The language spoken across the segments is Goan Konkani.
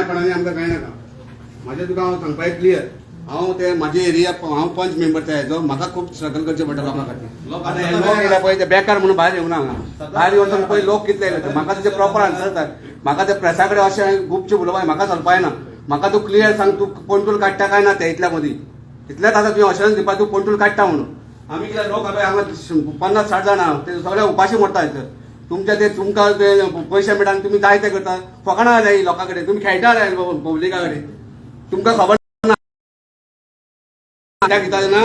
मायपणांनी आमकां कांय नाका. म्हाजें तुका हांव सांगपाक क्लियर, हांव ते म्हाजे एरिया, हांव पंच मेंबर त्या हेजो. म्हाका खूब स्ट्रगल करचें पडटा लोकां खातीर. आतां हे लोक येयल्या पळय, ते बेकार म्हणून भायर येवना. हांगा भायर येवन पळय लोक कितले येयले ते. म्हाका तुजें प्रॉपर आन्सर जाय. म्हाका ते प्रेसा कडेन अशें गुपचूप उलोवपाक म्हाका चलपा येना. म्हाका तूं क्लियर सांग, तूं पंटूल काडटा काय ना ते इतल्या मदीं. इतल्याच आतां तुवें अशुरन्स दिवपा, तूं पंटूल काडटा म्हणून. आमी कितें लोक आतां हांगा 50-60 जाणां, ते सगळे उपाशी मरता थंयसर. तुमच्या ते तुमकां ते पयशे मेळटा आनी तुमी जाय ते करता. फकाणां जाय लोकां कडेन, तुमी खेळटा रे पब्लिका कडेन. तुमकां खबर ना कित्याक दिता तेन्ना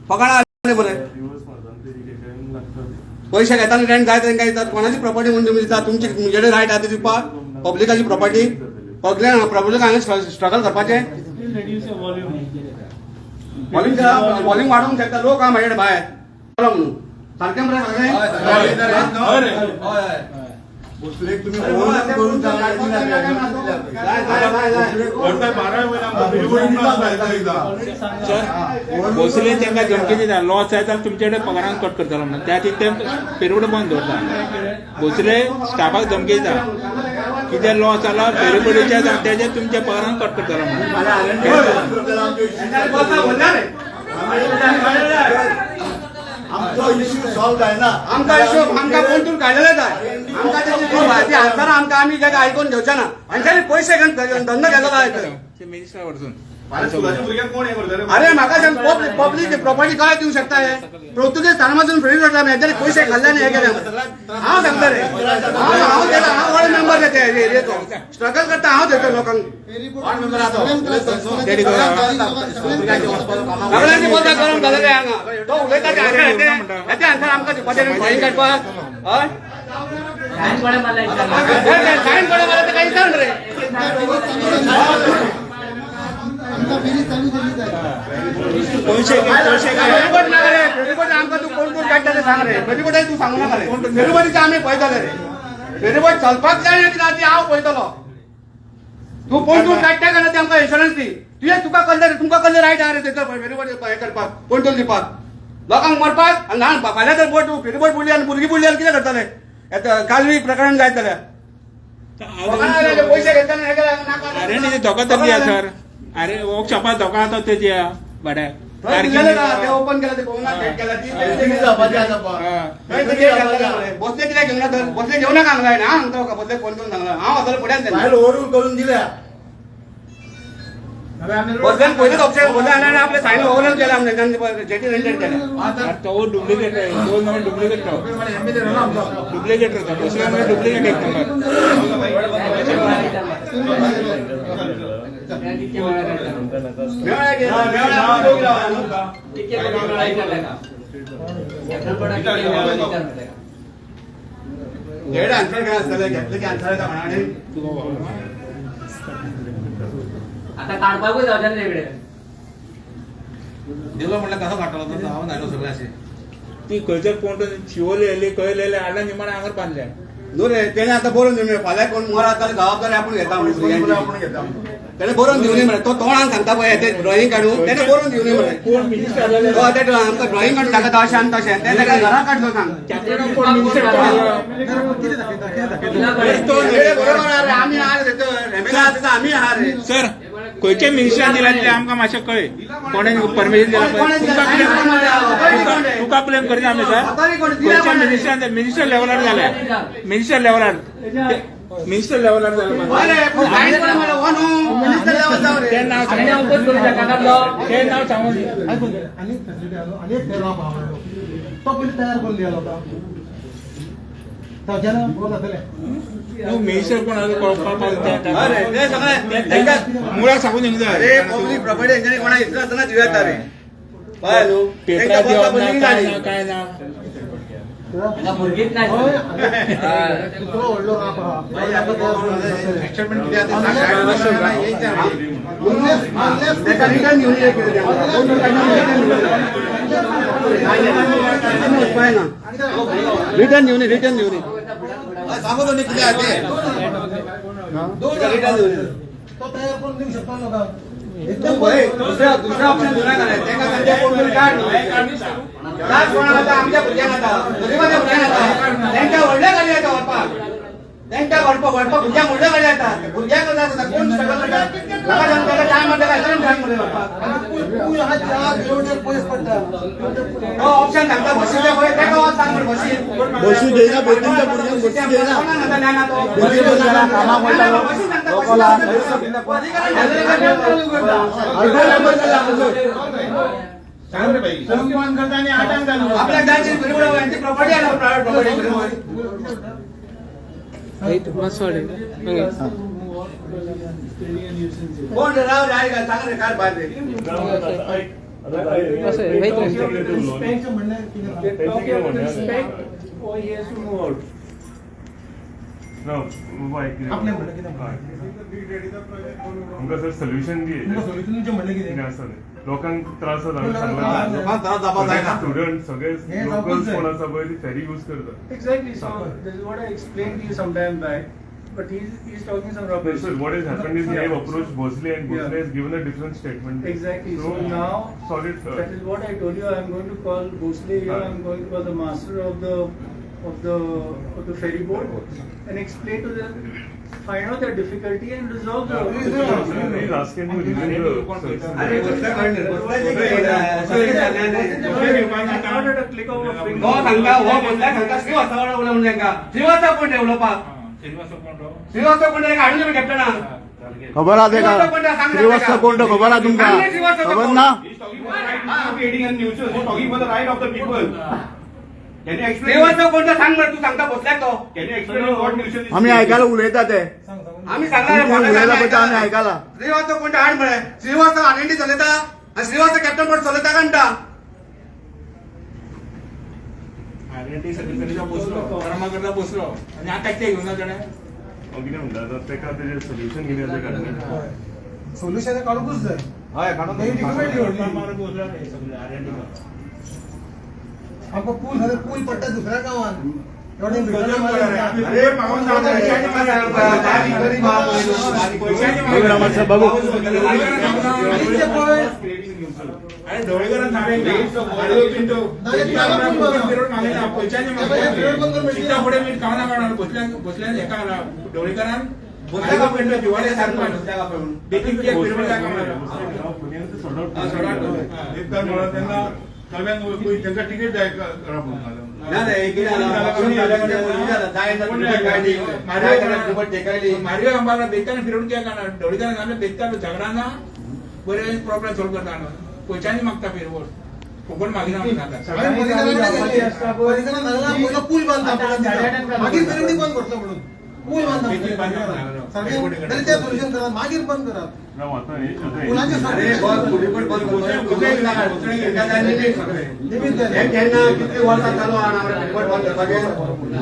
फकाणां जालें बरें. पयशे घेता आनी रेंट जाय तांकां दितात. कोणाची प्रॉपर्टी म्हणून तुमी दितात? तुमची तुमचे रायट आहा ती दिवपाक पब्लिकाची प्रॉपर्टी? पब्लिक पब्लिक हांगा स्ट्रगल करपाचें. Reduce your volume. Volume volume वाडोवंक शकता. लोक आहा म्हाजे कडेन भायर म्हणून सारकें मरे सगळें. भोसलेक तुम्ही ओव्हरलोड करून जाय जाय जाय जाय. सर, भोसले तांकां धमकी दिता, लॉस जायत जाल्यार तुमचे कडेन पगारान कट करतलो म्हणून. त्या खातीर ते फेरीबोट बंद दवरता. भोसले स्टाफाक धमकी दिता, कितें लॉस जाला फेरीबोटीच्या, तेजे तुमच्या पगारान कट करतलो म्हणून. बोलला रे. आमचो इश्यू सॉल्व जायना. आमकां इश्यू, आमकां pontoon काडलेले जाय. आमकां तेची आन्सर आमकां आमी जाका आयकून घेवचे ना. हांच्यानी पयशे घेवन धंदो केलो काय? ते मिनिस्टरा वचून. अरे, म्हाका सांग, पब्लीक प्रॉपर्टी काय दिवंक शकता? हे पोर्तुगेज स्थानापासून फ्री जाता. हेंच्यांनी पयशे खाल्ले आनी हे केले. हांव सांगता रे, हांव हांव गेला, हांव वॉर्ड मेंबर ते एरियेचो. स्ट्रगल करता हांव थंयसर लोकांक. सगळ्यांनी बोलता गरम जालेले हांगा. तो उलयता ते हेचे आन्सर आमकां दिवपाचें ड्रॉइंग काडपाक. हय, सायन कोणें मारला विचारला. सायन कोणें मारला ते काही विचार रे. आमकां फेरी चालू केली जाय. पयशे घे, पयशे घे. फेरीबोट नाका रे. फेरीबोट आमकां तूं कोण कोण काडटा ते सांग रे. फेरीबोट तूं सांगू नाका रे. फेरीबोटीचे आमी पळयतले रे. फेरीबोट चलपाक जाय की ना ती हांव पळयतलो. तूं pontoon काडटा काय ना ते आमकां इन्शुरन्स दी. तुवें तुका कसले, तुमकां कसले रायट आहा रे थंयसर फेरीबोट हे करपाक, pontoon दिवपाक लोकांक मरपाक? आनी ल्हान फाल्यां जर बोट फेरीबोट बुडली आनी भुरगीं बुडली जाल्यार कितें करतले? कालवी प्रकरण जायत जाल्यार लोकांना पयशे घेतले हे केले नाका. अरे न्ही, धोका तरी सर. अरे, वर्कशॉपात धोका आता तेजी भाड्याक. थंय दिलेले ना ते ओपन केला, ते पळोवना गेट केला ती. जावपाचें आसा पळय. थंय ते गेट घातलें मरे. बसले कित्याक घेवना तर? बसले घेवना हांगा ना. हांव सांगता, बसले फोन करून सांगला. हांव वतलो फुड्यान तेन्ना. फायल ओव्हररूल करून दिल्या. बसल्यान पयलींच ऑप्शन बसले आनी आपले सायन ओव्हरऑल केला आमी तेंच्यांनी, जेटी रेंटेड केल्या. तो डुप्लिकेट, दोन नंबर डुप्लिकेट, तो डुप्लिकेट तो दुसरा म्हणजे डुप्लिकेट एक नंबर. कितके वेळा काडटा? मेळ्ळा की मेळ्ळा, आमी दोगी रावला न्हू. कितके वेळा विचारलें का? सेटल कितके वेळा विचारलें का? हेड आन्सर काय आसतलें? घेतलें की आन्सर येता म्हणा आनी आता काडपाकूय जावचें ना तेगडे. दिलो म्हणल्यार कसो काडटलो तो? हांव न्हायलो सगळें अशें. ती खंयसर कोण शिवोले येयली, खंय येयले, हाडल्या निमाणे हांगर बांदल्या. न्हू रे, तेणे आतां बरोवन दिवं. फाल्यां कोण मरात जाल्यार जबाबदारी आपूण घेता म्हणून भुरग्यांची. आपण घेता. तेणे बरोवन दिवनी मरे. तो तोंडान सांगता पळय, ते ड्रॉइंग काडून तेणे बरोवन दिवनी मरे. कोण मिनिस्टर जाले? तो आतां आमकां ड्रॉइंग काडून दाखयता अशें आनी तशें. तें ताका घरा काडलो सांग. कोण मिनिस्टर? तो बरोबर आहा रे, आमी आहा रे, रेमेला आहा तेचो, आमी आहा रे. सर, खंयचे मिनिस्टरान दिला ते आमकां मातशें कळय. कोणें परमिशन दिला? कोणें दिला? तुका तुका ब्लेम करिना आमी सर. खंयच्या मिनिस्टरान, मिनिस्टर लेवलार जालें, मिनिस्टर लेवलार, मिनिस्टर लेवलार जालें. हय रे, पूण सायन कोणें मारला? हो न्हू मिनिस्टर लेवल जावं रे. तें नांव आनी सांगून oppose करूं शकना तो. तें नांव सांगून. आयकून घे. आनी फॅसिलिटी आलो आनी एक फेरो आहा, तो पयलीं तयार करून दिया लोकांक. जावचें ना, बरोबर जातलें. न्हू, मिनिस्टर कोण आसा कळपाक. हय रे, ते सगळे तेंकां मुळाक सांगून दिवंक अरे, जाय. पब्लीक प्रॉपर्टी हेंच्यांनी कोणा इतलं आसतना दिवं येता रे? पळय न्हू. पेपरार तेंकां दिवप बसता ना पयलीं काय गाडी. ना काय ना. ताका भुरगींच ना. हय, आनी दुसरो व्हडलो राप आहा, तो ताका तयार करून दिया. स्टेटमेंट कितें आसा ते सांग. Unless unless तेका रिटर्न घेवन ये कितें तें. पळय ना, रिटर्न घेवन ये, रिटर्न घेवन ये. सांगू न्ही कितें आसा तें. तेका रिटर्न घेवन ये. तो तयार करून दिवंक शकता लोकांक. तूं पळय, दुसऱ्या दुसरा ऑप्शन दिवं नाका रे तेका. तांच्या कोण तरी काड न्हू. त्रास कोणाक जाता? आमच्या भुरग्यांक जाता, गरिबाच्या भुरग्यांक जाता. तेंच्या व्हडल्या गाडी येता व्हरपाक. तांकां व्हरपाक व्हरपाक भुरग्यांक व्हडले गाडी येता, भुरग्यांक जाता, कोण स्ट्रगल करता म्हाका सांग, ताका टायम म्हणटा काय टायम म्हणटा व्हरपाक. पूल आहा 4 किलोमिटर पयस पडटा. तो ऑप्शन सांगता बसीचे पळय, ताका वच सांग म्हण बसीन बसी घेयना, बसीच्या भुरग्यांक बसी घेयना. कोणाक सांगता ज्ञाना तो? बसी बसना, कामाक वयता लोक. बसीन सांगता, बसीन सांगता. आपल्याक जाय ती फिरवड, यांची प्रॉपर्टी आहे प्रायव्हेट प्रॉपर्टी. कोण रे राव रे, काय सांग रे, काय भायर रे? तांचें म्हणणें कितें? Or he has to move out. आपलें म्हणणें कितें? आमकां सर सोल्युशन दी. तुमकां सोल्युशन तुमचें म्हणणें कितें कितें? आसा तें, लोकांक त्रास जाता. लोकांक त्रास जावपाक जायना. स्टुडंट सगळे हे जावपूच लोकल्स जाय. कोण आसा पळय ती फेरी यूज करता. Exactly. So this is what I explained to you some time back. But he's talking some rubbish. Sir, what has happened is they have approached Bhosle and Bhosle has given a different statement. Exactly. So now solid. That is what I told you. I am going to call Bhosle here. I am going to call the master of the ferry boat and explain to them, find out their difficulty and resolve the. He is asking to reason the अरे बसल्या कळ्ळें, बसल्या Not at a click of a finger. तो सांगता हो, बसल्या सांगता श्रीवास्तव उलोवंक म्हणून तांकां. श्रीवास्तव कोण रे उलोवपाक? श्रीवास्तव कोण तो? श्रीवास्तव कोण रे? हाडून दी कॅप्टनाक. खबर आहा तेका? श्रीवास्तव कोण तो खबर आहा तुमकां? खबर ना? श्रीवास्तव कोण तो सांग मरे, तूं सांगता बसल्याक तो. आमी आयकाला उलयता ते. आमी सांगला. तूं उलयला पळय ते आमी आयकला. श्रीवास्तव कोण हाड मरे. श्रीवास्तव आर&डी चलयता आनी श्रीवास्तव कॅप्टन बोट चलयता काय म्हणटा? आर&डी सेक्रेटरीचा बसलो, कर्मा करता बसलो आनी आतां कितें घेवना ताणें? हांव कितें म्हणटा, आतां तेका तेजें सोल्युशन कितें आसा काडलें. सोल्युशन काडूंकच जाय. हय, काडून. तेजी डिफिकल्टी व्हडली. मारून बसलो रे सगळे आर&डी. आमकां पूल जाल्यार पूल पडटा दुसऱ्या गांवान. एवढे अरे पावन बघू मातसो बघू. पळय. अरे ढवळीकरान सांगलें. पयशांनी फुडें मीठ खावना काडणार बसल्यान बसल्यान हेका ढवळीकरान बेगीन तिकीट जाय. मारयो अंबाला बेगताना फिरून कित्याक काडणार? ढवळीकरान सांगलें, बेगता झगडाना बरें प्रॉब्लेम सॉल्व करता, पयशांनी मागता फिरवट, फुकट मागिना म्हणून सांगता. पयलो पूल बांदता, मागीर फेरी बंद करतलो म्हणून. पूल बांदता सारकें, तरी तें सोल्युशन करात, मागीर बंद करात पुलाचें. केन्ना कितली वर्सां चालू आहा फिरवट बंद करपाचें.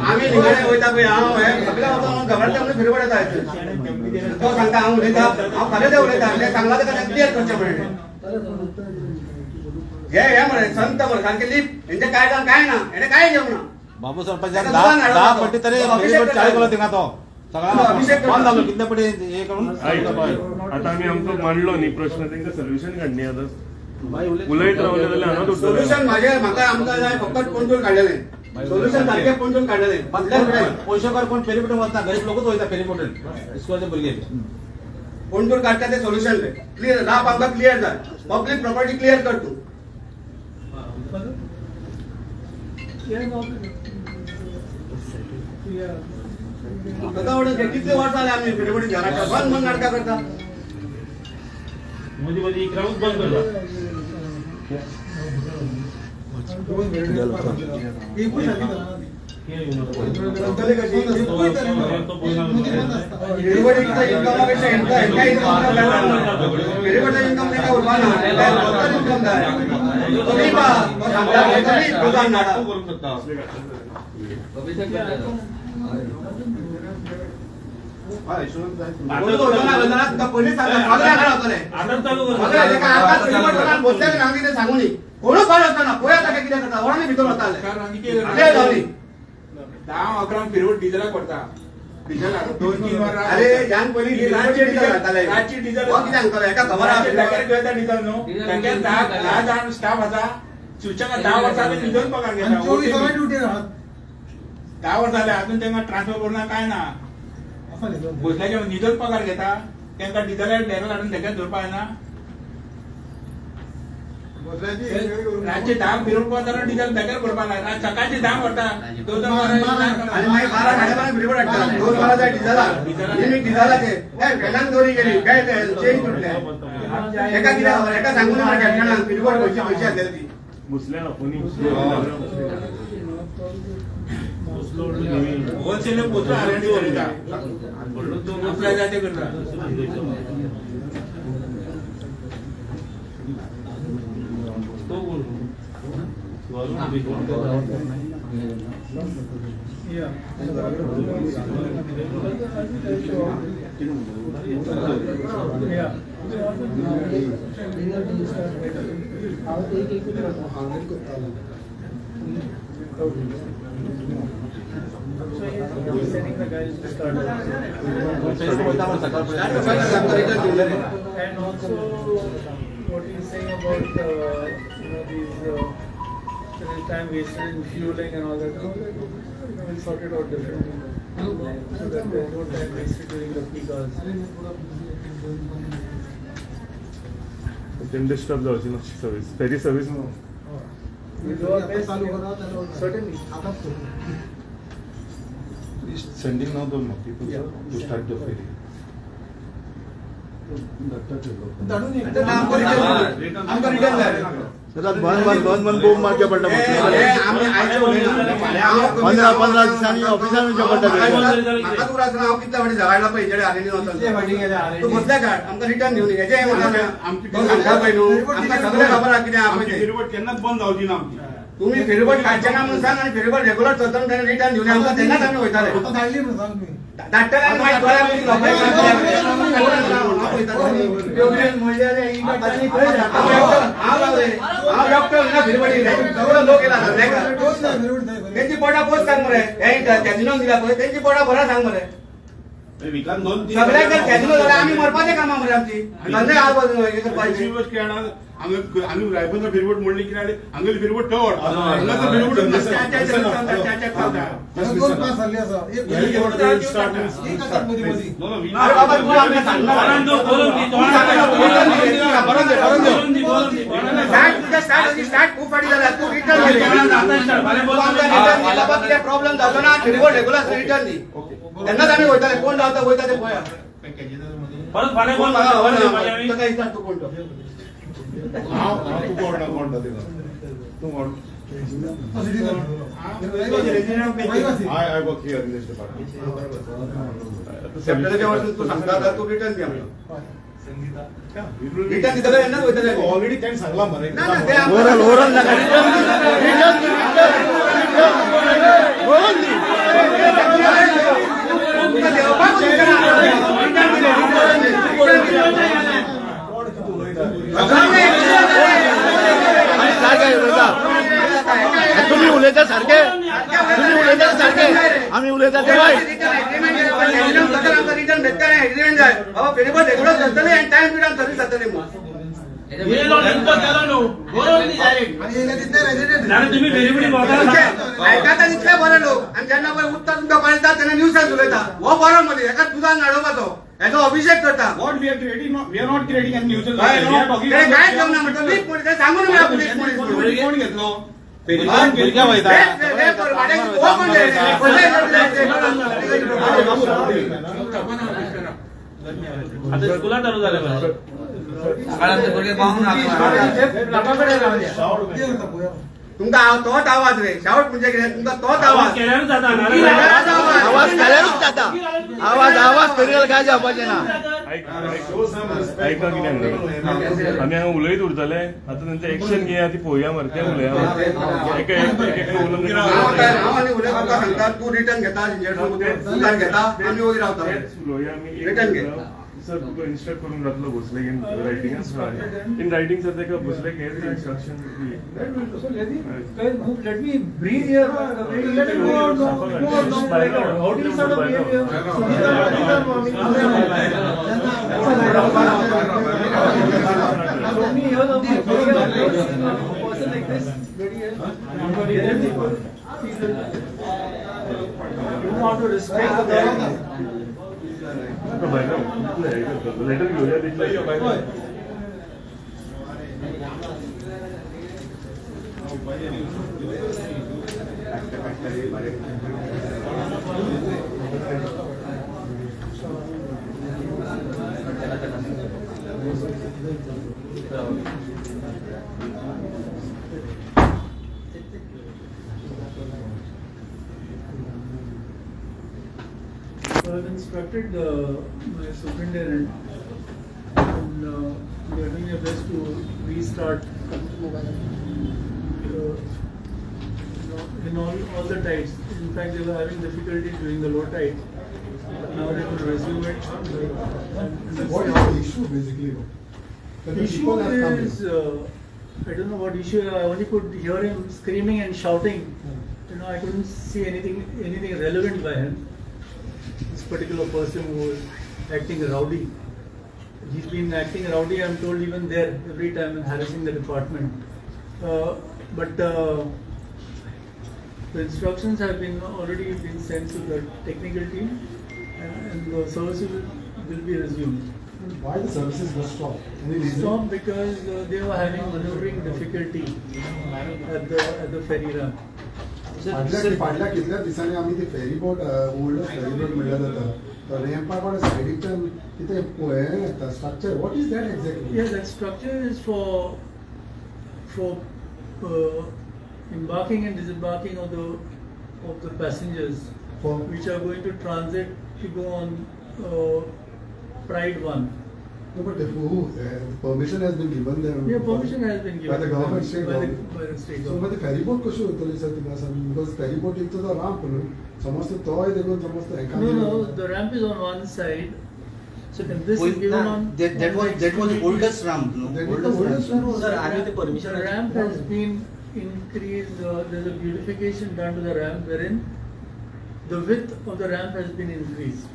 आमी निमाणे वयता पळय, हांव हे सगळे वता घरांतले म्हणून फिरवट येता. तो सांगता हांव उलयता, हांव खरें तें उलयता. तें सांगला ताका क्लियर करचें पडलें. हे हे मरे संत मरे सारके लीप, हेंचे काय जाण काय ना, हेणे काय घेवंक ना. बाबू सरपंचान 10 पट्टी तरी चालू केलो थिंगा, तो सगळा बंद जालो कितले पटी हे करून. आतां आमी आमचो मांडलो न्ही प्रश्न, तांकां सोल्युशन काडणी. आतां उलयत रावले जाल्यार हांगाच उरतले. सोल्युशन म्हाजे म्हाका आमकां जाय फक्त पंचून काडलेलें सोल्युशन, सारकें पंचून काडलेलें. पयशेकार कोण फेरीबोटीन वचना, गरीब लोकूच वयता फेरीबोटीन, इस्कॉलाचे भुरगे. पंचून काडटा तें सोल्युशन क्लियर राप आमकां क्लियर जाय. पब्लीक प्रॉपर्टी क्लियर कर तूं. Yeah, no. Yeah. सदां कितले वर्सां जाले आमी फेरीबोटी घराक बंद बंद नाटकां करता. मदीं मदीं इकरांकूच बंद करता. एकूय सारकी जाता. चलतली कशी? एकूय तरी बंद आसता. फेरीबोटीच्या इन्कमा पेक्षा हेंका हेंका इन्कम, फेरीबोटीचा इन्कम तांकां उरपा ना, हेंका इन्कम जाय. तो लीप आहा, तो सांगता तो लीप, तो जाण. अभिषेक करता. तुका पयलींच सांगता, सगळ्या घरा वतले. आतां चालू सगळे करता. तेका आतां फेरीबोट बसल्याक सांगली तें सांगू न्ही. कोणूच भायर वचना, पळया ताका कितें करता. वरांनी भितर वताले. क्लियर जावनी. 10-11 फिरवट डिझेलाक व्हरता, डिझेलाक 2-3 वरां. अरे ह्यान पयलीं रातची डिझेल घालताले. रातची डिझेल. हो कितें सांगतलो हेका खबर आहा. घेता डिझेल न्हू, तांचे 10 जाण स्टाफ आसा. शिवशंकर 10 वर्सां न्हिदून पगार आनी घेता. 24 वरां ड्युटीर आहात. 10 वर्सां जाले, अजून तांकां ट्रान्सफर करूं ना, काय ना. भोसल्याचे निजोच पगार घेता, तांकां डिजला बॅरल हाडून तेच्यात दवरपा जायना. रातचे 10 फिरून वताना डिजल बेकार भरपा लागला, सकाळचे 10 व्हरता, 2 2 आणि वरां. मागीर 12 12:30 फेरीबोट हाडटा, 2 वरां जाय डिझलाक, लिमीट डिझलाचे. हे वेल्यान दोरी गेली काय ते चेन तुटले. एका कितें खबर, एका सांगून मरे कॅप्टनान फेरीबोट खंयची खंयची आसलेली ती. भोसल्यान आपोवनी. होलसेल पोचलो आर&डी चलयता, आपल्या जाय ते करता. Yeah. Yeah. So he's sending the guys to start. And also what he's saying about these time wasted in fueling and all that, we'll sort it out differently so that there's no time wasted during the peak hours. तें डिस्टर्ब जावची ना service, ferry service. We'll do our best. Certainly. Sending now the people to start the ferry. आमकां रिटर्न जाय. बंद बंद बंद बंद बोम मारचें पडटा. 15 15 दिसांनी ऑफिसान वयचें पडटा. म्हाका तुका आसतना हांव कितल्या फावटी झगडला पळय हेजे आनी वचून तूं बसल्या काड आमकां रिटर्न दिवन हेजें तो सांगता पळय न्हू, आमकां सगळें खबर आहा कितें आहा पळय तें. फेरीबोट केन्नाच बंद जावची ना आमची. तुमी फेरीबोट काडचे ना म्हणून सांग आनी फेरीबोट रेगुलर चलता म्हणून तेणें रिटर्न दिवन आमकां, तेन्नाच आमी वयताले. आतां धाडली म्हणून सांग तुमी. धाडटले आनी मागीर दोळ्या मदीं लोकांक हांव डॉक्टर ना फेरीबोटी सगळो लोक येयला सगळ्याक. तेंची पोटां पोस सांग मरे, हे कॅजिनो दिला पळय तेंची पोटां बरा सांग मरे. विकान 2 3 सगळ्याक जर कॅजिनो जाल्यार आमी मरपाचें कामां मरे आमची धंदे हाल खेळणार. आमी रायबंदर फेरीबोट म्हणली कितें, हांगेली फेरीबोट थंय व्हरता, हांगासर फेरीबोट. स्टार्ट खूब फाटी जाला, तूं रिटर्न कितें प्रॉब्लम जावचो ना, फेरीबोट रेगुलर रिटर्न दी, तेन्नाच आमी वयताले. कोण रावता वयता ते पळया. परत फाल्यां कोण ताका विचार तूं कोण तो. तूं कोण कोण तूं कोण. I work here in this department. सप्टेंबराच्या वर्सां तूं सांगता आतां तूं रिटर्न दी आमकां. रिटर्न दितले तेन्नाच वयतले. ऑलरेडी ताणें सांगलां मरे. ना ना ते ओरल ओरल नाका, रिटर्न रिटर्न रिटर्न दी. तुम्ही उलयता सारखे, तुम्ही उलयता सारखे, आमी उलयता ते वायट. रिटर्न भेटता एग्रीमेंट जाय बाबा, फेरीबोट रेगुलर चलतले आनी टायम टू टायम सर्वीस जातली. आयकता तितले बरे लोक आनी जेन्ना पळय उत्तर तुमकां कळटा तेन्ना न्यूजान उलयता. हो बरो मनीस, एका दुदान हाडोवपाचो, हेजो अभिषेक करता. What we are creating, we are not creating any nuisance. कांयच जावना म्हणटा लीप मनीस, सांगून मेळा पुलीस मनीस. कोण घेतलो? स्कुलां चालू जालें. तुमकां तोच आवाज रे शावट म्हणजे कितें, तुमकां तोच आवाज केल्यारूच जाता, आवाज केल्यारूच जाता. आवाज आवाज करियल काय जावपाचें ना. आयका कितें आमी हांगा उलयत उरतले. आतां तेंचें एक्शन घेया, ती पळोवया मरे, तें उलया. एका उलोवन हांव आनी उलयत तुका सांगता, तूं रिटर्न घेता, रिटर्न घेता, आमी वयर रावता. उलोवया आमी. रिटर्न घे सर, तुका इन्स्ट्रक्ट करूंक जातलो भोसलेक in writing. In writing sir ताका भोसलेक हेच instruction. Let me breathe here. Let me go out, go out, no, like how do you sort of behave here? So many years of my career, I've never seen a person like this. Very people. You want to respect the government. Letter घेवया तितलें. So I've instructed my superintendent, and they are doing their best to restart in all the tides. In fact, they were having difficulty during the low tide. But now they will resume it. And What is the issue basically? The issue is, I don't know what issue. I only could hear him screaming and shouting. You know, I couldn't see anything relevant by him. This particular person who was acting rowdy. He's been acting rowdy, I'm told, even there every time and harassing the department. But the instructions have been already been sent to the technical team, and the services will be resumed. Why the services were stopped? Any reason? Stopped because they were having maneuvering difficulty at the ferry ramp. फाटल्या कितल्या दिसांनी आमी ती फेरीबोट ओल्ड फेरीबोट म्हणल्यार जाता रॅम्पा कडेन सायडीकच्यान कितें हें येता structure, what is that exactly? Yeah, that structure is for embarking and disembarking of the passengers which are going to transit to go on Pride 1. No, but who permission has been given them? Yeah, permission has been given by the government, state government. By the state government. So, but the ferry boat कशी उरतली सर तिका because ferry boat into the ramp, no? समज तोय देखून समज तो. No, the ramp is on one side. So and this is given on. That was oldest ramp, no? That was the oldest ramp. Sir, are you the permission? The ramp has been increased. There's a beautification done to the ramp, wherein the width of the ramp has been increased.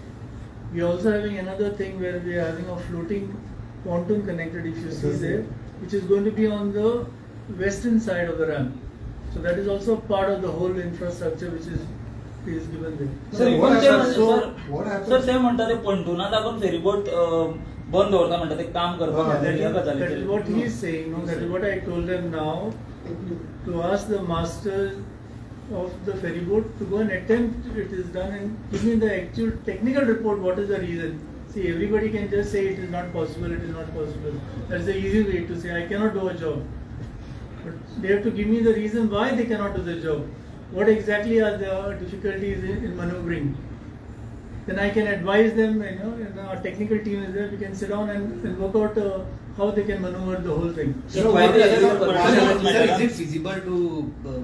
We are also having another thing where we are having a floating pontoon connected, if you see there, which is going to be on the western side of the ramp. So that is also part of the whole infrastructure which is given there. Sir, what happened? Sir, ते म्हणता ते pontoona लागून फेरीबोट बंद दवरता म्हणता ते काम करपाक. That is what he is saying. No, that is what I told them now, to ask the masters of the ferry boat to go and attempt it is done and give me the actual technical report. What is the reason? See, everybody can just say it is not possible, it is not possible. That's the easy way to say I cannot do a job. But they have to give me the reason why they cannot do the job. What exactly are the difficulties in maneuvering? Then I can advise them, you know, and our technical team is there, we can sit down and work out how they can maneuver the whole thing. Sir, is it feasible to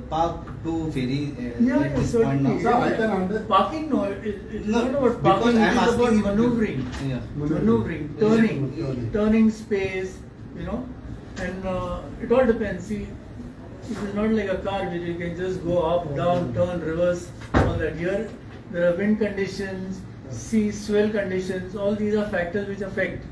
park two ferry at this point now? Sir, I can understand. Parking, no, it's not about parking, it is about maneuvering. Yeah. Maneuvering, turning space, you know, and it all depends. See, it is not like a car which you can just go up, down, turn, reverse, all that. Here, there are wind conditions, sea swell conditions, all these are factors which affect.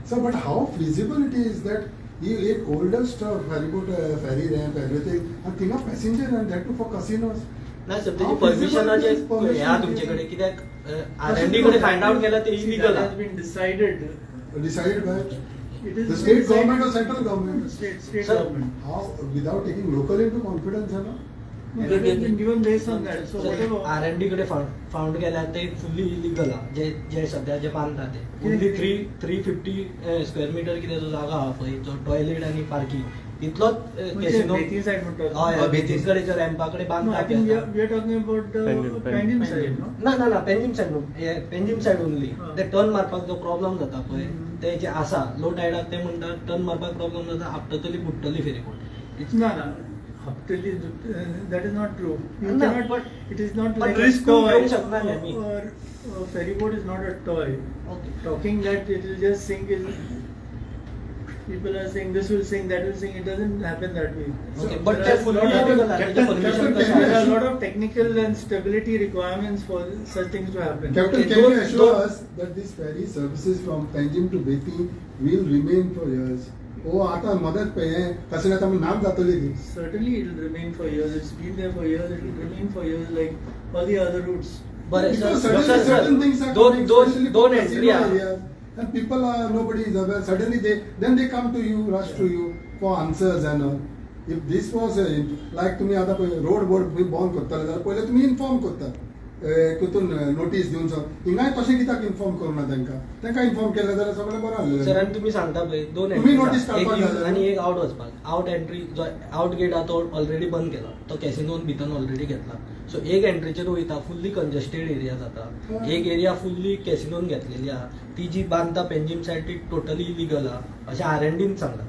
So, but how feasible it is that you oldest ferry boat, ferry ramp, everything, and think of passenger and that too for casinos. ना सर, त्याची परमिशनाचे ह्या तुमचे कडेन कित्याक आर&डी कडेन फायंड आवट केला ते illegal has been decided. Decided by the state government or central government? State government. How, without taking local into confidence, है ना? It has been given based on that. So whatever R&D कडे फाउंड केल्या ते फुल्ली इलिगल आहा, जे जे सध्या जे बांदता ते ओन्ली 350 स्क्वेअर मिटर कितें जो जागा आहा पळय, जो टॉयलेट आनी पार्किंग तितलोच कॅसिनो. हय, बेतीं कडेन रॅम्पा कडेन बांदता. We are talking about Panjim side, no? ना ना ना, पेंजीम सायड न्हू, पेंजीम सायड ओन्ली. ते टर्न मारपाक जो प्रॉब्लम जाता पळय ते जे आसा लो टायडाक ते म्हणटा टर्न मारपाक प्रॉब्लम जाता, आपटतली बुडटली फेरीबोट. ना ना, Haptali, that is not true. You no, cannot, but it is not like risk a toy. Or a ferry boat is not a toy. Okay. Talking that it will just sink is, people are saying this will sink, that will sink. It doesn't happen that way. Okay, but there are a lot of technical and stability requirements for such things to happen. Captain, can you assure us that these ferry services from Panjim to Betim will remain for years? Oh, आता मदत पे कसे ना नाम जातले. Certainly it will remain for years. It's been there for years. It will remain for years like all the other routes. बरें sir, दोन दोन एंट्री आहा. And people are, nobody is aware. Suddenly they then they come to you, rush to you for answers and all. If this was a, like तुम्ही आता रोड बोर्ड बंद करतले जाल्यार पयले तुमी इन्फॉर्म करतात, तितून नोटीस दिवन. सो हिंगाय तशें कित्याक इन्फॉर्म करूना तांकां? तांकां इन्फॉर्म केलें जाल्यार सगळें बरें सर, जालें. आनी तुमी सांगता पळय, दोन तुम्ही entries notice आहा. एक काडपाक इन जाय जाल्यार. आनी एक आउट वचपाक. आउट एंट्री जो आउट गेट आहा तो ऑलरेडी बंद केला, तो कॅसिनोन भितर ऑलरेडी घेतला. सो एक एंट्रीचेर वयता, फुल्ली कंजस्टेड एरिया जाता. एक एरिया फुल्ली कॅसिनोन घेतलेली आहा. ती जी बांदता पेंजीम सायड, ती टोटली इलिगल आहा अशें आर एन डीन सांगला.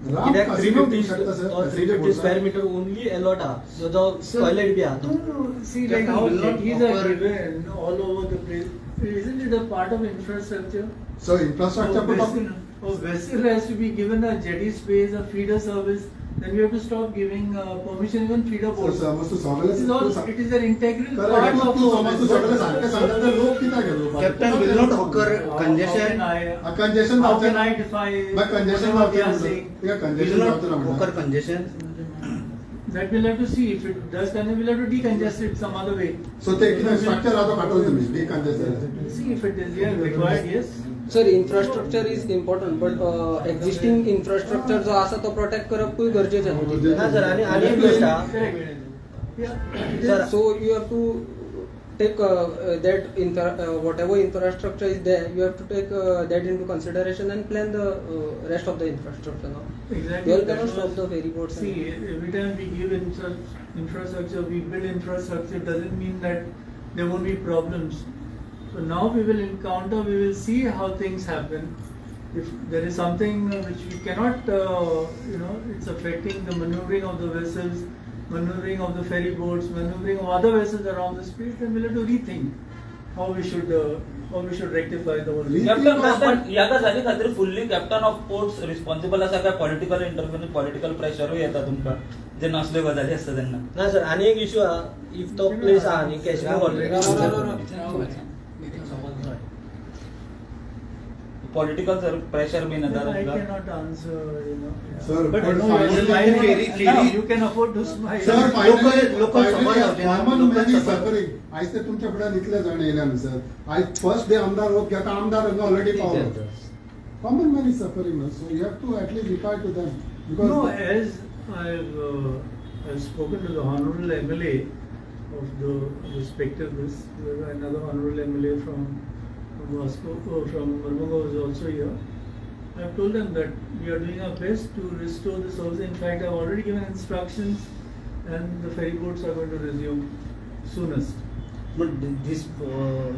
राम कित्याक three casino fifty दिवंक शकता, sir. 350 square meter only allot आहा, जो जो टॉयलेट बी आहा तो. No, no, see, like Captain how will not jetties are offer- given all over the place, isn't it a part of infrastructure? So infrastructure A put vessel has to be given a jetty space, a feeder service, then we have to stop giving permission even feeder boats. समज तूं सगळें It is all, it is an integral part तूं of. तूं समज तूं सगळें सारकें सांगता जाल्यार लोक कित्याक येतलो? Captain will not occur How congestion. can I- Congestion How can I defy मागीर congestion whatever they are saying? तिका Will congestion not जावचें ना occur म्हणटा. Congestion. That we'll have to see. If it does, then we'll have to decongest it some other way. So ते कितें स्ट्रक्चर आहा तो काडटलो तुमी decongest? See if it is, yeah, required, yes. Sir, infrastructure is important, but existing infrastructure जो आसा तो प्रोटेक्ट करपूय गरजेचें न्हू. ना सर, आनी आनी एक गोश्ट आहा. Correct. Yeah. It Sir, is. So you have to take that whatever infrastructure is there, you have to take that into consideration and plan the rest of the infrastructure now. Exactly. You all That cannot stop was- the ferry boats. See, every time we give infrastructure, we build infrastructure, doesn't mean that there won't be problems. So now we will encounter, we will see how things happen. If there is something which we cannot, it's affecting the maneuvering of the vessels, maneuvering of the ferry boats, maneuvering of other vessels around the space, then we'll have to rethink how we should rectify the whole thing. Rethink. Captain, पण ह्या गजाली खातीर fully captain of ports responsible आसा काय पॉलिटिकल इंटरफिरन्स, पॉलिटिकल प्रेशरूय येता तुमकां जे नसल्यो गजाली आसता तेन्ना? ना सर, आनी एक इशू आहा. If तो प्लेस आहा न्ही, casino already political sir pressure बीन येता I तुमकां? Cannot answer. Sir, But but I know finally- you are Ferry- You can afford to smile. Sir, finally, local suffer जावचे ना, common local man is suffer. Suffering. आयज ते तुमच्या फुड्यान इतले जाण येयल्या न्हू सर. आयज फर्स्ट डे आमदार वोट घेता, आमदार हांगा ऑलरेडी पावलो. Common man is suffering न्हू, so you have to at least reply to them No, because as I've spoken to the honorable MLA of the respective this, another honorable MLA from Vasco, from Marmugao is also here. I've told them that we are doing our best to restore the service. In fact, I've already given instructions and the ferry boats are going to resume soonest. But this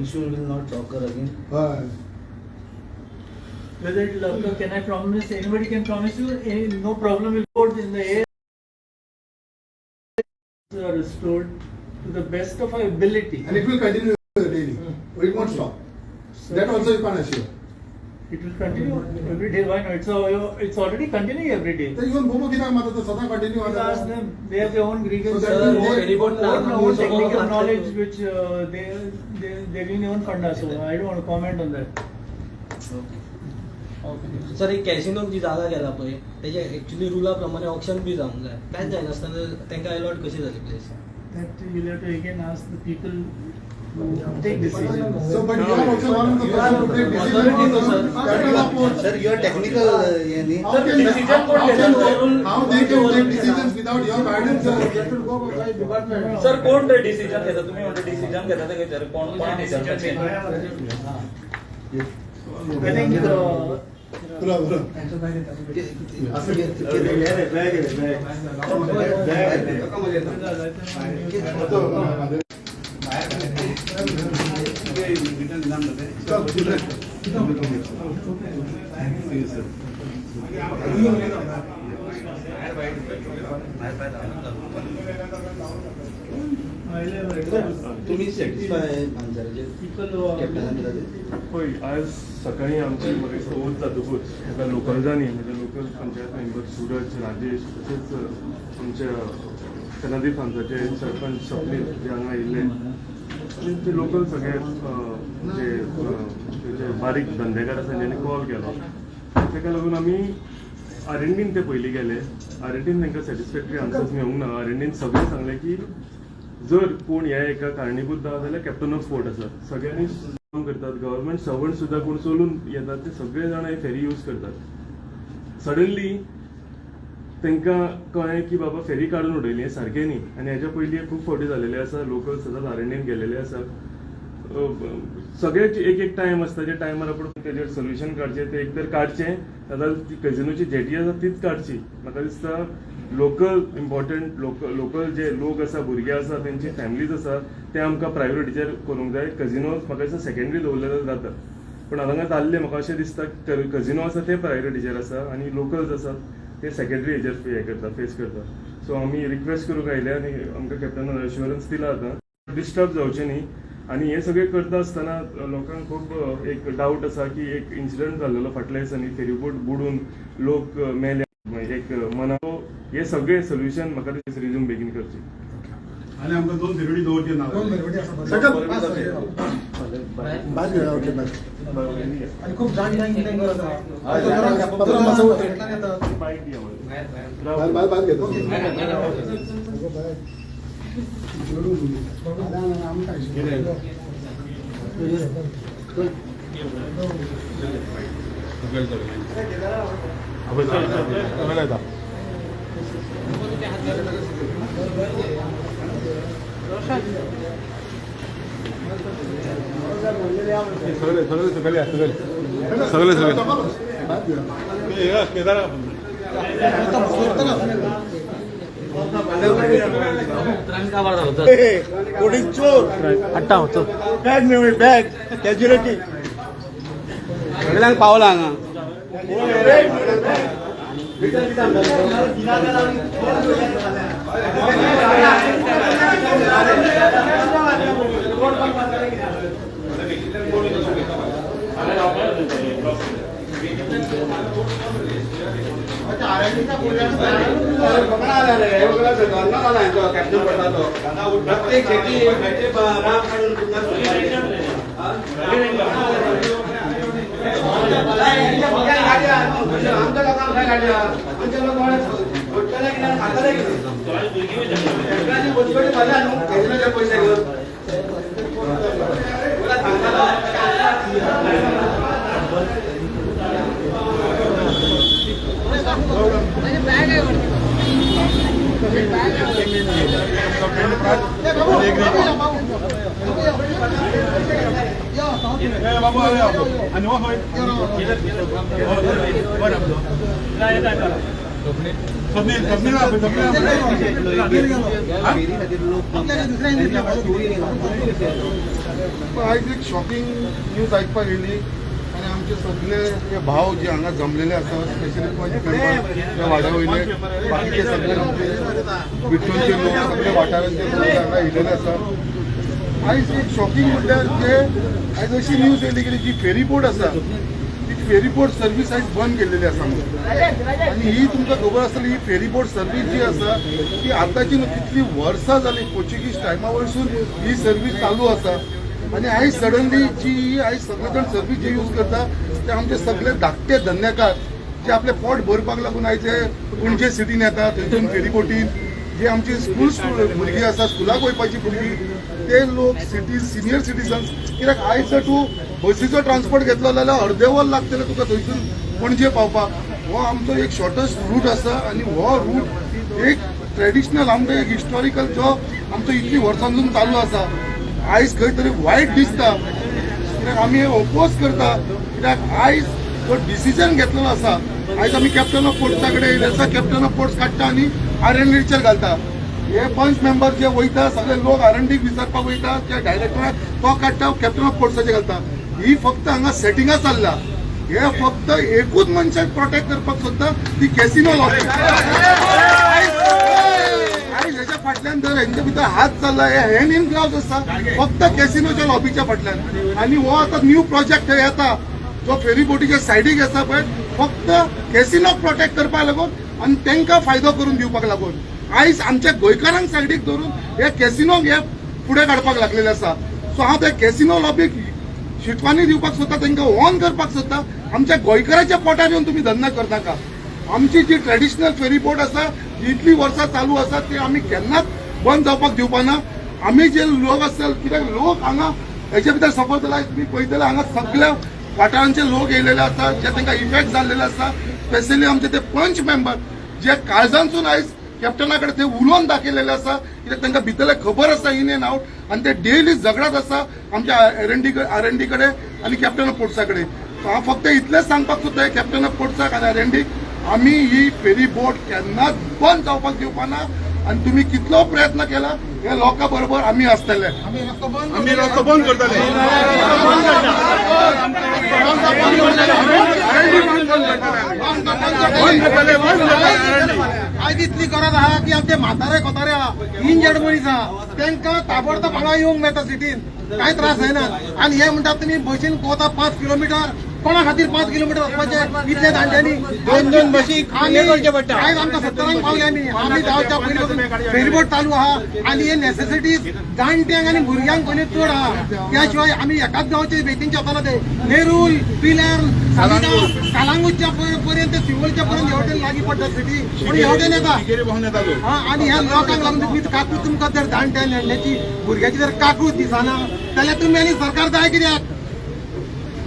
issue will not occur again. हय. Whether it will occur, can I promise? Anybody can promise you, no problem will go in the air. Are restored to the best of our ability. And it will continue daily. It won't stop. That also you can't assure. It will continue every day. Why not? It's already continuing every day. तर इवन बोमो कित्याक मारता तो सदां continue Please ask them. They have their own grievance, So that their will own, ferry boat own, na- own technical so- knowledge, which they doing their own funda. So I don't want to comment on that. Sir, एक कॅसिनोक जी जागा गेला पळय, तेजे एक्च्युली रुला प्रमाणे ऑक्शन बी जावंक जाय. कांयच जायनासतना तांकां अलॉट कशी जाली place? That you'll have to again ask the people who take decisions. So, but you are also one of the person who take decision. Sir. Capital of ports. Sir, your technical हे न्ही. How can Decision कोण how can घेता? How they can take decisions without your guidance, sir? Sir, कोण ते डिसिजन घेता? तुम्ही म्हणता डिसिजन घेता ते खंय कोण कोणाक विचारपाचें? I think तुला बरं. असं कितें- ताका मजा येता. तो, माझे- ते रिटर्न जाम जाता. चल, ठीक आहे. तुम्ही सॅटिस्फाय मांजराचेर people who are कॅप्टनान दिला ते? पळय, आज सकाळी आमची म्हाका दिसता ओथ जातकूच एका लोकल्जांनी, म्हणजे लोकल पंचायत मेंबर सुरज, राजेश, तशेंच आमच्या सनादी फार्म्साचे सरपंच स्वप्नील जे हांगा आयिल्ले आनी ते लोकल सगळे जे जे बारीक धंदेकार आसा तेंच्यांनी कॉल केलो. ताका लागून आमी आर एन डीन ते पयलीं गेले. आर एन डीन तांकां सॅटिस्फॅक्टरी आन्सर्स मेळूंक ना. आर एन डीन सगळें सांगलें की जर कोण ह्या एका कारणीभूत ना जाल्यार कॅप्टन ऑफ पोर्ट आसा. सगळ्यांनी काम करतात, गव्हर्मेंट सर्वंट सुद्दां कोण चलून येतात, ते सगळे जाण हे फेरी यूज करतात. सडनली तांकां कळ्ळें की बाबा फेरी काडून उडयली, हें सारकें न्ही. आनी हेच्या पयलीं खूब फावटी जालेलें आसा, लोकल सदांच आर&डीन गेलेले आसा. सगळ्याच एक एक टायम आसता, जे टायमार आपूण तेजेर सोल्युशन काडचें, तें एक तर काडचें, नाजाल्यार ती कॅजिनोची जेटी आसा तीच काडची. म्हाका दिसता लोकल इम्पॉर्टंट, लोकल जे लोक आसा, भुरगे आसा, तेंची फॅमिलीज आसा, ते आमकां प्रायोरिटीचेर करूंक जाय. कझिनोज म्हाका दिसता सेकेंडरी दवरले जाल्यार जाता, पूण हांगा जाल्लें म्हाका अशें दिसता कझिनो आसा ते प्रायोरिटीचेर आसा आनी लोकल्स आसा ते सेकेंडरी हेजेर हें करता, फेस करता. सो आमी रिक्वेस्ट करूंक आयले आनी आमकां कॅप्टनान अश्युरन्स दिला आतां डिस्टर्ब जावचें न्ही. आनी हें सगळें करता आसतना लोकांक खूब एक डावट आसा की एक इन्सिडंट जाल्लेलो फाटल्या दिसांनी, फेरीबोट बुडून लोक मेले, एक मना. हे सगळे सोल्युशन म्हाका रिज्यूम बेगीन करची. आनी आमकां दोन फेरवडी दवरचे ना. खूप जाण. सगळे सगळे सगळे सगळे सगळे केदार चोर बॅग मेवळी बॅग कॅज्युलिटी सगळ्यांक पावला हांगा. प्रत्येक शेती राम काडून आमच्या लोकांक काय काडल्या, आमच्या लोक सोडटले कितें खातले कितें, भरल्या न्हू कॅजिनोचे पयशे घेवन सांगतालो. आयज एक शॉकिंग न्यूज आयकपाक येयली आनी आमचे सगळे हे भाव जे हांगा जमलेले आसा, स्पेशली पंच मेंबर त्या वाड्या वयले, बाकीचे सगळे आमचे बिट्टूंचे लोक, सगळे वाठारांचे लोक हांगा येयलेले आसा. आयज एक शॉकिंग म्हणल्यार जे आयज अशी न्यूज येयली की जी फेरीबोट आसा ती फेरीबोट सर्वीस आयज बंद केल्लेली आसा म्हणून. आनी ही तुमकां खबर आसतली, ही फेरीबोट सर्वीस जी आसा ती आतांची न्हू, कितली वर्सां जाली, पोर्चुगीज टायमा वयरसून ही सर्वीस चालू आसा. आनी आयज सडनली जी आयज सगळे जाण सर्वीस जे यूज करता ते आमचे सगळे धाकटे धंदेकार जे आपले पोट भरपाक लागून आयज पणजे सिटीन येता, थंयसून फेरीबोटीन जे आमची स्कूल भुरगीं आसा, स्कुलाक वयपाची भुरगीं, ते लोक सिटी सिनियर सिटीजन्स, कित्याक आयज जर तूं बसीचो ट्रान्सपोर्ट घेतलो जाल्यार अर्दे वर लागतलें तुका थंयसून पणजे पावपाक. हो आमचो एक शॉर्टस्ट रूट आसा आनी हो रूट एक ट्रेडिशनल आमचो एक हिस्टॉरिकल जो आमचो इतली वर्सांसून चालू आसा. आयज खंय तरी वायट दिसता कित्याक आमी ओपोज करता, कित्याक आयज जो डिसिजन घेतलेलो आसा, आयज आमी कॅप्टन ऑफ पोर्ट्सा कडेन येयले आसा, कॅप्टन ऑफ पोर्ट्स काडटा आनी आर&डीचेर घालता. हे पंच मेंबर जे वयता सगळे लोक आर&डीक विचारपाक वयता, त्या डायरेक्टराक तो काडटा, कॅप्टन ऑफ पोर्ट्साचेर घालता. ही फक्त हांगा सेटिंगां चल्ला, हे फक्त एकूच मनशाक प्रोटेक्ट करपाक सोदता, ती कॅसिनो लॉबी. आयज हेच्या फाटल्यान जर हेंच्या भितर हात चल्ला, हे हँड इन ग्लावज आसा फक्त कॅसिनोच्या लॉबीच्या फाटल्यान. आनी हो आतां न्यू प्रोजेक्ट येता जो फेरीबोटीच्या सायडीक आसा पळय, फक्त कॅसिनोक प्रोटेक्ट करपाक लागून आनी तांकां फायदो करून दिवपाक लागून आयज आमच्या गोंयकारांक सायडीक धरून हे कॅसिनोक हे फुडें काडपाक लागलेले आसा. सो हांव त्या कॅसिनो लॉबीक शिटवानी दिवपाक सोदता, तांकां ऑन करपाक सोदता, आमच्या गोंयकाराच्या पोटार येवन तुमी धंदा करनाका. आमची जी ट्रेडिशनल फेरीबोट आसा जी इतली वर्सां चालू आसा ती आमी केन्नाच बंद जावपाक दिवपाना. आमी जे लोक आसतले, कित्याक लोक हांगा हेच्या भितर सपोज जाल्यार तुमी पळयतले हांगा सगळ्या वाठारांचे लोक येयलेले आसा जे तांकां इफेक्ट जाल्लेले आसा. स्पेशली आमचे ते पंच मेंबर जे काळजांतसून आयज कॅप्टना कडेन ते उलोवन दाखयलेले आसा, कित्याक तांकां भितरले खबर आसा इन एंड आवट आनी ते डेली झगडत आसा आमच्या आर एन डी कडेन आनी कॅप्टन ऑफ पोर्ट्सा कडेन. हांव फक्त इतलेंच सांगपाक सोदता, कॅप्टन ऑफ पोर्ट्साक आनी आर एन डीक, आमी ही फेरी बोट केन्नाच बंद जावपाक दिवपा ना आनी तुमी कितलो प्रयत्न केला, हे लोकां बरोबर आमी आसतले. आमी रस्तो बंद करतले, बंद करतले, बंद करतले. आयज इतली गरज आहा की आमचे म्हातारे कोतारे आहा, इंजर्ड मनीस आहा, तांकां ताबडतोब हांगा येवंक मेळटा सिटीन, कांय त्रास जायना. आनी हे म्हणटा तुमी बशीन वता 5 किलोमिटर. कोणा खातीर 5 किलोमिटर वचपाचें इतले जाणट्यांनी? दोन दोन बशी हे करचे पडटा. आयज आमकां 70रांक पावले आमी. आमी जावच्या पयलीं पासून फेरीबोट चालू आहा आनी हे नेसेसिटीज जाणट्यांक आनी भुरग्यांक पयलीं चड आहा. त्या शिवाय आमी एकाच गांवचे बेतींचे वताना, ते नेरूल, पिलेर्न, सालिगांव, कालांगूटच्या पर्यंत, शिवोलच्या पर्यंत हेवटेन लागीं पडटा सिटी, पूण हेवटेन येता. हा, आनी ह्या लोकांक लागून तुमी काकूत, तुमकां जर जाणट्या नेण्ट्याची भुरग्याची जर काकूत दिसना जाल्यार तुमी आनी सरकार जाय कित्याक?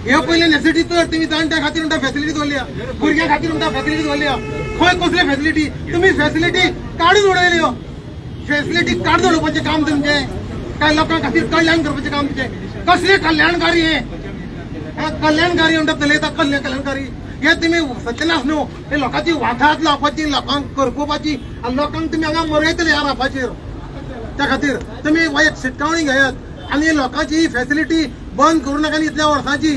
हे पयले नेसेसिटी चड. तुमी जाणट्या खातीर म्हणटा फॅसिलिटी दवरल्या, भुरग्यां खातीर म्हणटा फॅसिलिटी दवरल्या. खंय कसले फॅसिलिटी? तुमी फॅसिलिटी काडून उडयल्यो. फॅसिलिटी काडून उडोवपाचें काम तुमचें काय लोकां खातीर कल्याण करपाचें काम तुमचें? कसलें कल्याणकारी हें? हें कल्याणकारी म्हणटा, चलयता कल्याणकारी. हे तुमी सत्यनाश न्हू, हे लोकांची वाठात लावपाची, लोकांक करपोवपाची आनी लोकांक तुमी हांगा मरयतले ह्या रापाचेर. त्या खातीर तुमी एक शिटकावणी घेयात आनी लोकांची ही फॅसिलिटी बंद करूं नाका. आनी इतल्या वर्सांची,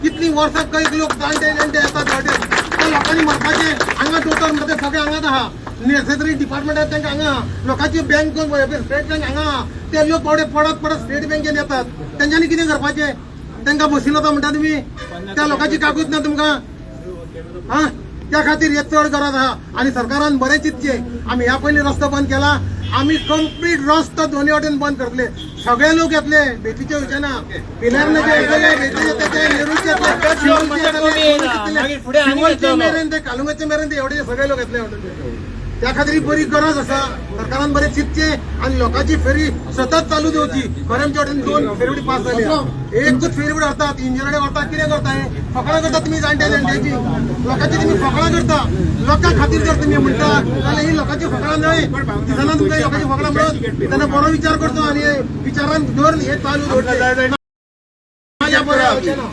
कितलीं वर्सां कैक लोक जाणटे जाणटे येतात वाटेर, त्या लोकांनी मरपाचें. हांगा दोतोर म्हणटा ते सगळे हांगाच आहा, नेसेसरी डिपार्टमेंट आहा तांकां हांगा आहा, लोकांची बँक, स्टेट बँक हांगा आहा. ते लोक बावडे पडत पडत स्टेट बँकेन येतात. तेंच्यांनी कितें करपाचें? तांकां बसीन वता म्हणटा तुमी? त्या लोकांची कागूत ना तुमकां? हा, त्या खातीर हे चड गरज आहा आनी सरकारान बरें चिंतचें. आमी ह्या पयलीं रस्तो बंद केला, आमी कंप्लीट रस्तो दोनी वाटेन बंद करतले. सगळे लोक येतले, बेतीचे वयचे ना, पिलेर्नाचे येतले, बेतीचे येतले, नेरूलचे येतले, शिवोलचे येतले, शिवोलचे मेरेन ते कालुंगाचे मेरेन ते एवढे सगळे लोक येतले. त्या खातीर ही बरी गरज आसा. सरकारान बरें चिंतचें आनी लोकांची फेरी सतत चालू दवरची. खरें आमच्या वाटेन दोन फेरीबोटी पास जाल्या, एकूच फेरीबोट व्हरतात, इंजनाडे व्हरतात. कितें करता हें? फकणां करता तुमी जाणट्या जाणट्याची, लोकांची तुमी फकणां करता. लोकां खातीर जर तुमी म्हणटा जाल्यार ही लोकांची फकणां न्हय. दिसना तुमकां ही लोकांची फकणां म्हणून? तेन्ना बरो विचार करचो आनी हे विचारान धरून हे चालू दवरचें, नाजाल्यार बरें जावचें ना.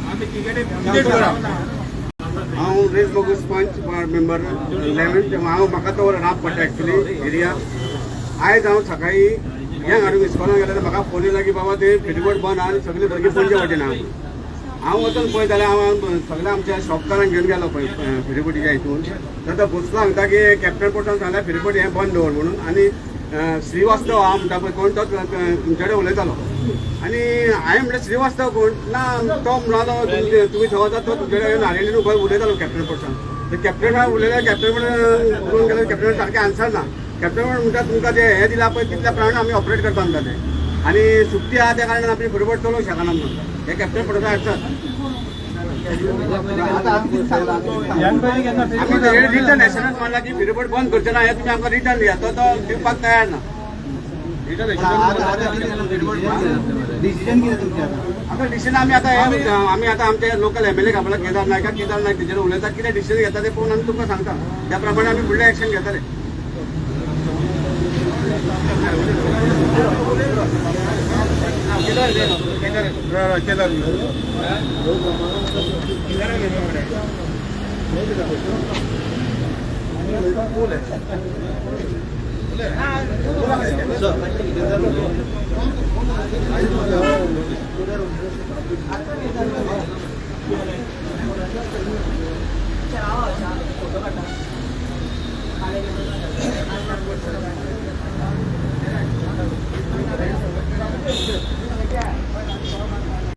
हांव रेज मोगूस पंच मेंबर 11. हांव म्हाका तो राब पडटा एक्चुली एरिया. आयज हांव सकाळी भुरग्यांक हाडून इस्कॉलान गेल्यार म्हाका फोन येयला की बाबा ते फेरीबोट बंद आहा आनी सगळीं भुरगीं पणजे वाटेन आहा. हांव वचून पळयत जाल्यार हांव सगळ्या आमच्या शॉपकारांक घेवन गेलो पळय फेरीबोटीच्या हितून. तर तो भोसलो सांगता की कॅप्टन पोर्टान सांगला फेरीबोट हें बंद दवर म्हणून. आनी श्रीवास्तव आहा म्हणटा पळय कोण, तो तुमचे कडेन उलयतालो. आनी हांवें म्हणलें, श्रीवास्तव कोण? ना, तो म्हणालो तुमी थंय वतात, तो तुमचे कडेन नारेली उबो उलयतालो कॅप्टन पोर्टान. तर कॅप्टन उलयल्या, कॅप्टन उलोवन गेलो, कॅप्टन सारकें आन्सर ना. कॅप्टन म्हणटा तुमकां ते हें दिलां पळय तितल्या प्रमाणे आमी ऑपरेट करता म्हणटा ते आनी सुट्टी आहा त्या कारणान आमी फेरीबोट चलोवंक शकना म्हणटा. हे कॅप्टन पोर्टाचो आन्सर. आमी रिटर्न एश्युरन्स मारला की फेरीबोट बंद करचे ना, हें तुमी आमकां रिटर्न दिया. तो तो दिवपाक तयार ना. डिसिजन कितें तुमचें आतां? आतां डिसिजन आमी आतां हे आमी आतां आमचे लोकल एमएलए आपला केदार नायक, केदार नायक तेजेर उलयता. कितें डिसिजन घेता ते पळोवन आमी तुमकां सांगता. त्या प्रमाणे आमी फुडलें एक्शन घेतले. केदार, केदार.